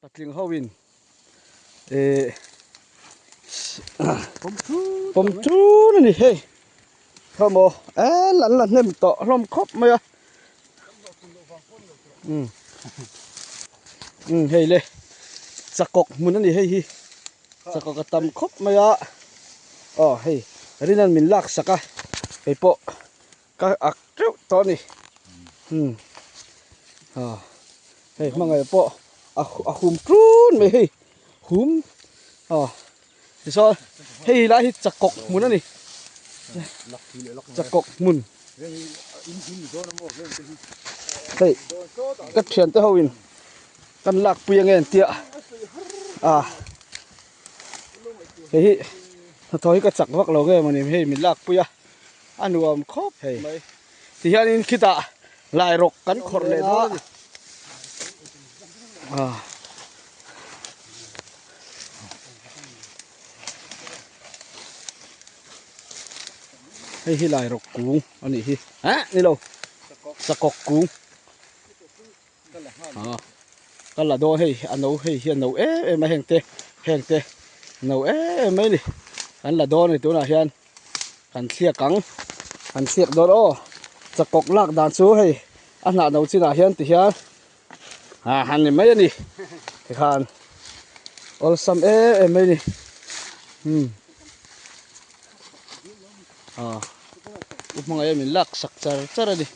Patling ho in eh pawm thun a ni hei khawmaw el an la hnem tawh hlawm khawp mai a umm umm hei le chakawk hmun a ni hei hi chakawk a tam khawp mai a aw hei rin an min lak sak a hei pawh ka ak teuh tawh a ni umm ah hei hmangaih pawh a a hum ṭun mai hei hum ah tichuan hei lai hi chakawk hmun a ni chakawk hmun hei ka thiante ho in kan lak pui ange an tia ah hei hi hnathawh hi ka chak vak lo nge mawni hei min lak pui a. A nuam khawp hei. Ti hianin khitah lairawk kan khawrh leh dawn a ni. Ah. Hei hi lairawk kung a nih hi. Eh ni lo. Sakawk kung. Ah. Ka la dawn hei a no hei hi a no em em a heng te heng te no em em mai a ni. Kan la dawn a ni tunah hian. Kan thliak ang, kan thliak dawn aw, chakawk lak dan chu hei a hnah no chinah hian ti hian ah han ni mai a ni tikhan awlsam em em mai a ni umm ah u hmangaih a min lak sak char char a ni.